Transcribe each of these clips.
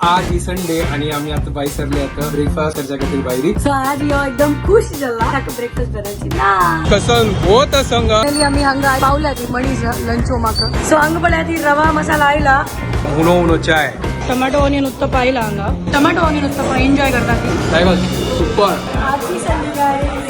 आज ही संडे आणि आम्ही आता बाई सरले आता ब्रेकफास्ट करच्या खातीर भायरी. सो आज ह्यो एकदम खुश जाला, ताका ब्रेकफास्ट करायची ना. कसं होत संग. Finally आम्ही हांगा पावल्या ती मणीज लंच होमाक. सो हांगा पळया ती रवा मसाला आयला. उनो उनो चाय. टोमॅटो ऑनियन उत्तप्पा आयला. हांगा टोमॅटो ऑनियन उत्तप्पा एन्जॉय करता ती. Super. Happy Sunday guys.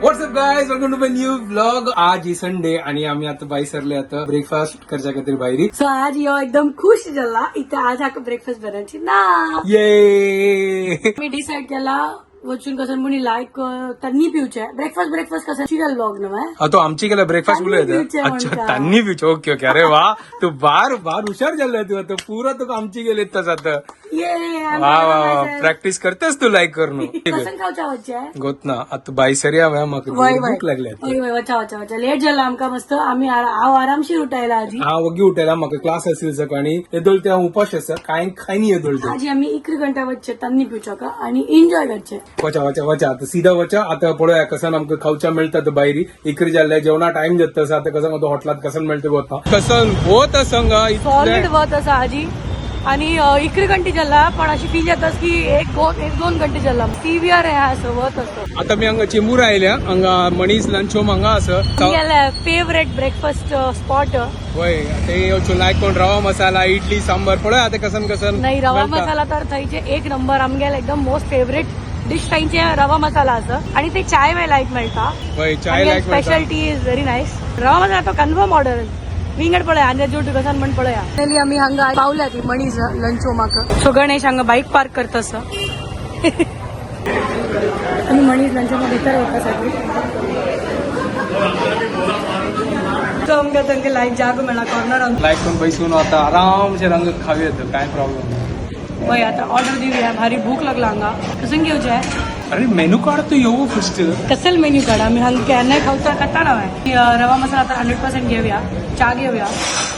What's up guys, welcome to my new vlog. आज ही संडे आणि आम्ही आता बाई सरले आता ब्रेकफास्ट करच्या खातीर भायरी. सो आज ह्यो एकदम खुश जाला, इथे आज हाका ब्रेकफास्ट करायची ना. ये. मी डिसाइड केला वचून कसं म्हणी लायक त्यांनी पिवचे ब्रेकफास्ट. ब्रेकफास्ट कसं शिकल ब्लॉग नव्हे. हा, तो आमची केला ब्रेकफास्ट तान्नी बोलू. पिवचे अच्छा. म्हणता. तान्नी पिवचे, ओके ओके. अरे वा, तू बार बार हुशार झालाय तू आता पुरा. तू आमची गेले तसं आता. ये. वा वा वा, प्रॅक्टिस करतेस तू लाईक करून. कसं खावच्या वच्चे. गोत ना, आता बाई सरी हव्या म्हाका. वय वय. भूक लागली आता. वय वय, वचा वचा वचा, लेट झाला आमका मस्त. आम्ही हांव आरामशीर उठायला आजी. हा, वगी उठायला म्हाका क्लास असेल सकाळी. येदोळ ते हांव उपाश आसा, काय खायनी येदोळ ते. आजी आम्ही इकरा घंटा वच्चे तान्नी पिवचो का आणि एन्जॉय करचे. वचा वचा वचा, आता सीधा वचा. आता पळोवया कसन आमकां खावच्या मेळटा तो भायरी. इकरी जाल्ले जेवणा टायम जाता आसा. आता कसं तो हॉटेलात कसन मेळटा गोता कसन होत संग. सॉलिड वत असा आजी आणि इकरा घंटे जाला पण अशी फील येतात की एक दोन घंटे जाला. सिव्हिअर आहे असं वत असं. आता मी हांगा चेंबूर आयल्या. हांगा मणीस लंच होम हांगा आसा. Favourite breakfast spot. वय, ते येवचो लायक कोण रवा मसाला इडली सांबर. पळोवया आता कसन कसन नाही, रवा मेळटा. मसाला तर थंयचे एक नंबर. आमगेले एकदम मोस्ट फेवरेट डिश थंयचे रवा मसाला असं आणि ते चाय वे लायक मेळटा. वय, चाय लायक मेळटा. Speciality is very nice. रवा मसाला तो कन्फर्म ऑर्डर. विंगड पळया आनी जोड कसान म्हण पळया. Finally आम्ही हांगा पावल्या ती मणीज लंच होमाक. सो गणेश हांगा बाईक पार्क करता असं आमी मणीज लंच होमा भितर वता सगळी. सो आमकां तांकां लायक जागो मेळ्ळा कॉर्नर. लायक कोण बैसून आता आरामशीर हांगा खावया येता, काय प्रॉब्लेम ना. पळय, आता ऑर्डर दिवया, भारी भूक लागला हांगा. कसून घेवचें? अरे, मेनू कार्ड तो येऊ फर्स्ट. कसेल menu card? आम्ही हांगा केन्नाय खावचा कता नव्हे. रवा मसाला आता 100% घेऊया, चा घेऊया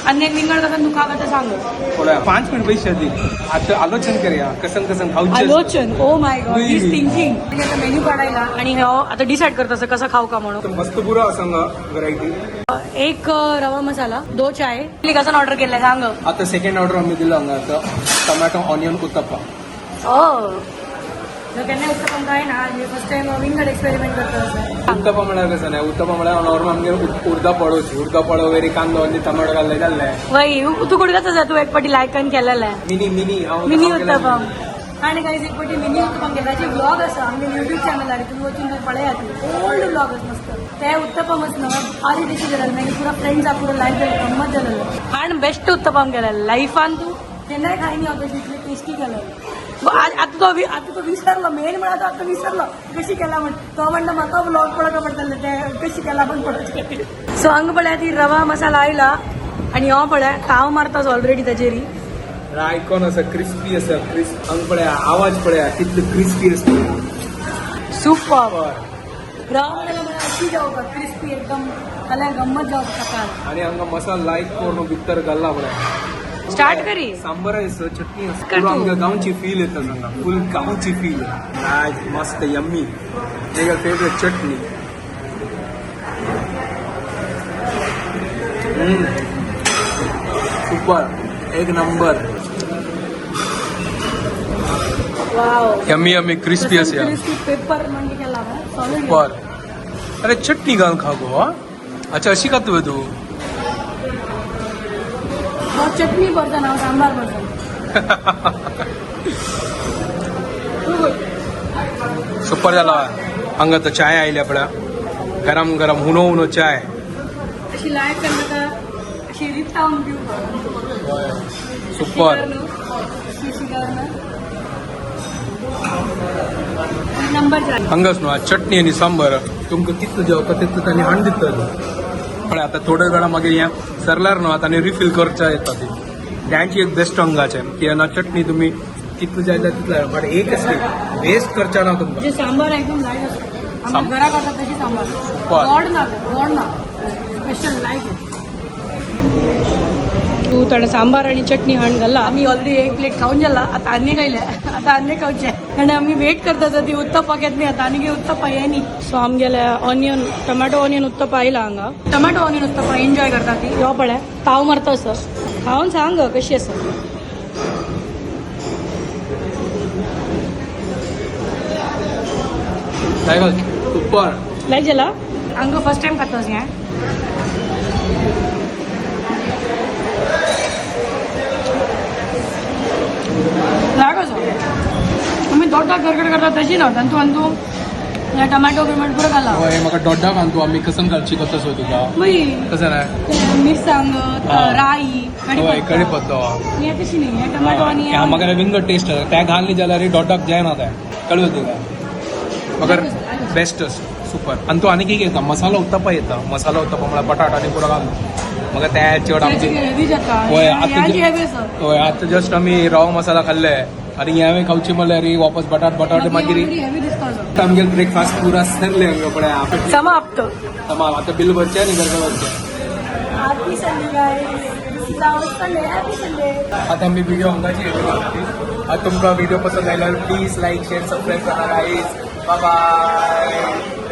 आणि एक विंगड कसं तुका ते सांग. पळोवया, 5 मिनिट बैस आधी, आता आलोचन करूया कसन कसन खावचें. आलोचन, oh my god, is Oui. Thinking. आता मेन्यू काढायला आणि हो आता डिसाईड करत असं कसं खाऊ का म्हणून. मस्त पुरो आसा व्हरायटी. एक रवा मसाला, दो चाय. कसं ऑर्डर केलंय सांग. आता सेकंड ऑर्डर आम्ही दिलो हांगा आता टोमॅटो ऑनियन उत्तप्पा. ओ, केन्ना उत्तपम काय ना, फर्स्ट टाइम विंगड एक्सपेरिमेंट करता असं. उत्तप्पा म्हळ्यार कसं नाही, उत्तप्पा म्हळ्यार नॉर्मल आमगे उर्दा पडोची उर्दा पडो वगैरे कांदो आनी टोमॅटो घाल्ले जाल्ले. वय, तू कुठे कसं तू एक पटी लायकन केलेलं आहे. मिनी मिनी हांव मिनी हांव केला. उत्तपम. आणि काही एक पटी मिनी उत्तपम केला. जे ब्लॉग आसा आमगे युट्यूब चॅनल आहे, तुम्ही वचून थंय पळयात. ओल्ड ब्लॉग मस्त. ते उत्तपमच न्हय, भारी डिशी केलेले. मागीर पुरा फ्रेंड्स पुरो लायक जालें, गम्मत जालेलें. आणि बेस्ट उत्तपम केलेलें लायफान. तूं केन्नाय खायनी हांव तशी इतली टेस्टी केलेलें. आता तो आता तो विसरलो. मेन म्हळ्यार तो आता विसरलो कशी केला म्हण. तो म्हणटा म्हाका ब्लॉग पळोवंक पडटलें ते कशी केला म्हण पळोवचें. सो हांगा पळया ती रवा मसाला आयला आणि हो पळया ताव मारताच ऑलरेडी ताजेरी. आयकॉन आसा, क्रिस्पी आसा, क्रिस्प. हांगा पळया, आवाज पळया कितलो क्रिस्पी आसा. सुपर. रवा मसाला मला अशी जाऊ का क्रिस्पी एकदम खाल्या गंमत जाऊ सकाळ. आणि हांगा मसाला लायक करून भितर घाल्ला पळया. स्टार्ट करी. सांबर आसा, चटणी आसा. कर तू. पुरो आमच्या गांवची फील येता हांगा, फुल गांवची फील. नायस, मस्त यम्मी. तेगे फेवरेट चटणी. सुपर, एक नंबर. वाव. यम्मी यम्मी क्रिस्पी आसा. क्रिस्पी पेपर म्हणजे केला सॉलिड. सुपर. अरे, चटणी घालून खा गो हा. अच्छा, अशी खाता तू? चटणी पर्सन हांव, सांबार पर्सन. सुपर जाला. हांगा तर चाय आयल्या पळया, गरम गरम हुनो हुनो चाय. अशी लायक करना, अशी रितावन पिऊ. सुपर. नंबर चार. हांगाच न्हू चटणी आनी सांबर. तुमकां कितलो जेवता तितलो तांणी हाडून दितलो. पळय, आतां थोड्या वेळा मागीर हें सरल्यार न्हू आतां रिफील करच्या येता ती. त्यांची एक बेस्ट अंगाचें की ना चटणी तुमी कितलो जाय तितलो, बट एक आसली वेस्ट करच्या ना तुमकां. जे सांबार एकदम लायक असतो आम्ही घरा करतात तशी सांबार. सुपर. गोड ना, गोड ना, स्पेशल लायक. तू थोडं सांबार आणि चटणी हाण घाला. आम्ही ऑलरेडी एक प्लेट खाऊन झाला. आता अन्य खायले, आता अन्य खाऊचे. कारण आमी वेट करता ती उत्तप्पा केतली आता आनी उत्तप्पा येनी. सो आमगेले ऑनियन, टोमॅटो ऑनियन उत्तप्पा आयला हांगा. टोमॅटो ऑनियन उत्तप्पा एन्जॉय करता ती. यो पळय, ताव मारता असो. खावन सांग कशी आसा. सुपर. लायक जाला. हांगा फर्स्ट टायम खाता हें. लायक असो. आमी दोड्डा गरगड करता तशी ना, तांतू आनी तूं टमाटो बिमाटो पुरो घाला. हय, म्हाका डोड्डा घाल तूं आमी कसम घालची कसो सो तुका. मागीर कसं नाही. मिरसांग, राई, हय, कडी पत्तो. हे तशी न्ही, हे टमाटो आनी हा, म्हाका विंगड टेस्ट आसा. त्या घाल न्ही जाल्यार डोड्डाक जायना तें, कळ्ळें तुका? मगर बेस्ट, सुपर. आनी तो आनी कितें येता, मसालो उत्तप्पा येता. मसालो उत्तप्पा म्हळ्यार बटाट आनी पुरो घालून. मगर ते चड आमचे हेवी जाता. हय, आतां हेवी आसा. हय, आतां जस्ट आमी रवा मसाला खाल्ले आनी हांवें खावची म्हणल्यार वापस बटाट बटाट मागीर हेवी दिसता असो. आमगेले ब्रेकफास्ट पुरा सरले हांगा पळय. समाप्त. तमाम. आतां बिल भरचें आनी घरा वचचें. Happy Sunday guys. This is our Sunday. Happy Sunday. आता आम्ही व्हिडिओ हांगाची एंड करता. आता तुमका व्हिडिओ पसंद आयल्यार प्लीज लाईक, शेअर, सबस्क्राईब करा गाईज. Bye bye.